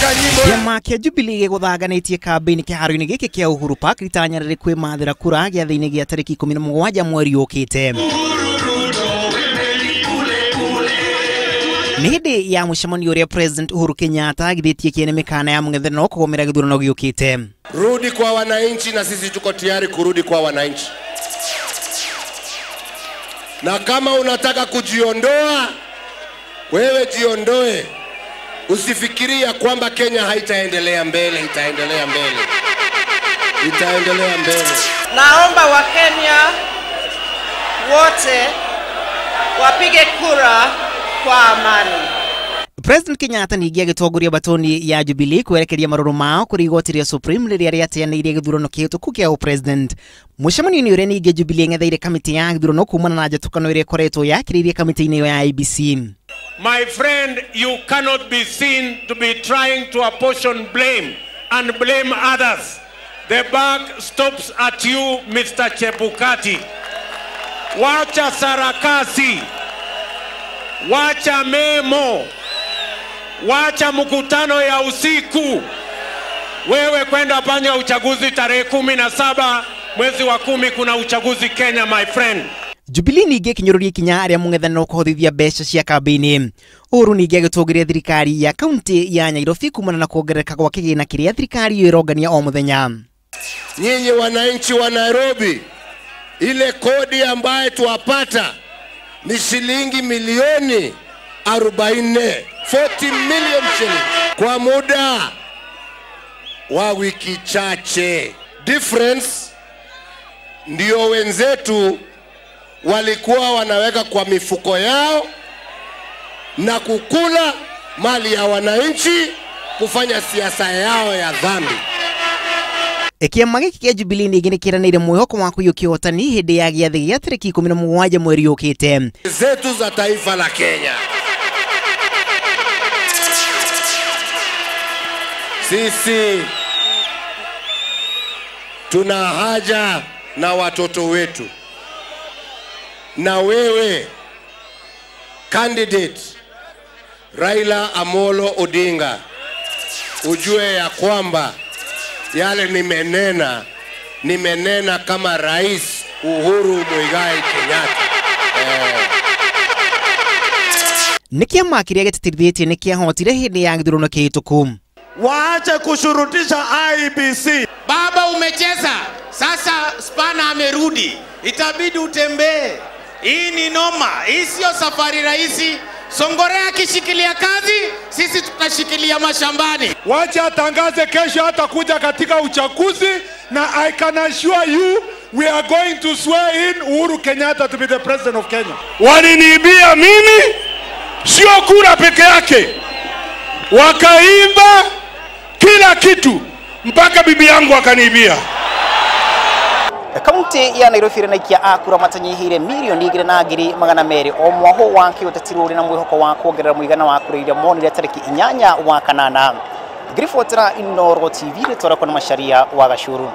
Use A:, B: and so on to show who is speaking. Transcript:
A: Kĩama kĩa Jubilee gĩgũthanganĩtie kambĩini kĩharo-inĩ gĩkĩ kĩa Uhuru Park ritanya rĩrĩ kwĩmathĩra kura gĩathĩ-inĩ gĩa tarĩki 17 mweri ũkĩte. Nĩ hĩndĩ ya mũcemanio ũrĩa President Uhuru Kenyatta agithĩtie kĩene mĩkana ya mũng'ethanĩro kũgomera gĩthurano gĩũkĩte.
B: Rudi kwa wananchi, na sisi tuko tayari kurudi kwa wananchi. Na kama unataka kujiondoa, wewe jiondoe. Usifikiria kwamba Kenya haitaendelea mbele, itaendelea mbele. Itaendelea mbele.
C: Naomba Wakenya wote wapige kura kwa amani.
A: President Kenyatta ningĩ agĩtongoria batoni ya Jubilee kwerekeria marũrũ mao kũrĩ igoti rĩa Supreme rĩrĩa rĩateanĩirie gĩthurano kĩhĩtũku kĩa ũpresident. Mũcemanio-inĩ ũrĩa ningĩ Jubilee ĩng'etheire kamĩtĩ ya gĩthurano kumana na njatũkano ĩrĩa ĩkoretwo yakĩrĩirie kamĩtĩ-inĩ ĩyo ya IEBC.
D: My friend, you cannot be seen to be trying to apportion blame and blame others. The buck stops at you, Mr. Chebukati. Wacha sarakasi. Wacha memo. Wacha mkutano ya usiku. Wewe kwenda panya uchaguzi tarehe 17 mwezi wa 10 kuna uchaguzi Kenya, my friend.
A: Jubilee ningĩ ĩkĩnyũrũria ikinya rĩa mũng'ethanĩro kũhothithia mbeca cia kambĩini. Uhuru ningĩ agĩtũgĩria thirikari ya kaunti ya Nairobi kumana na kuongerereka kwa kĩgĩna kĩrĩa thirikari ĩyo ĩrongania o mũthenya.
B: Nyinyi wananchi wa Nairobi, ile kodi ambaye tuwapata ni shilingi milioni 40, 40 million shillings kwa muda wa wiki chache. Difference ndio wenzetu walikuwa wanaweka kwa mifuko yao na kukula mali ya wananchi kufanya siasa yao ya dhambi.
A: Kĩama gĩkĩ kĩa Jubilee ningĩ nĩkĩranĩire mwĩhoko wa kũiyũkia ũhotani hĩndĩ ya gĩathĩ gĩa tarĩki 17 mweri ũkĩte.
B: Zetu za taifa la Kenya. Sisi tuna haja na watoto wetu. Na wewe candidate Raila Amolo Odinga, ujue ya kwamba yale nimenena, nimenena kama Rais Uhuru Muigai Kenyatta.
A: Nĩ kĩama kĩrĩa gĩtĩtĩrithĩtie nĩ kĩahotire hĩndĩ ya gĩthurano kĩhĩtũku.
E: Waache kushurutisha IEBC.
F: Baba umecheza, sasa spana amerudi, itabidi utembee. Hii ni noma, hii sio safari rahisi. Songorea akishikilia kazi, sisi tutashikilia mashambani.
E: Wacha atangaze kesho hatakuja katika uchaguzi, na I can assure you we are going to swear in Uhuru Kenyatta to be the president of Kenya.
G: Waliniibia mimi, sio kura peke yake. Wakaiba kila kitu mpaka bibi yangu akaniibia.
A: Kaunti ya Nairobi ĩrĩ na aikia a kura matanyihĩire mirioni 2,200 o mwaho wa kĩũteti rũrĩ na mwĩhoko wa kuongerera mũigana wa kura iria monire tarĩki 8 wa kanana. Ngĩribotera Inooro TV rĩtwa rĩakwa nĩ Macharia wa Gacuru.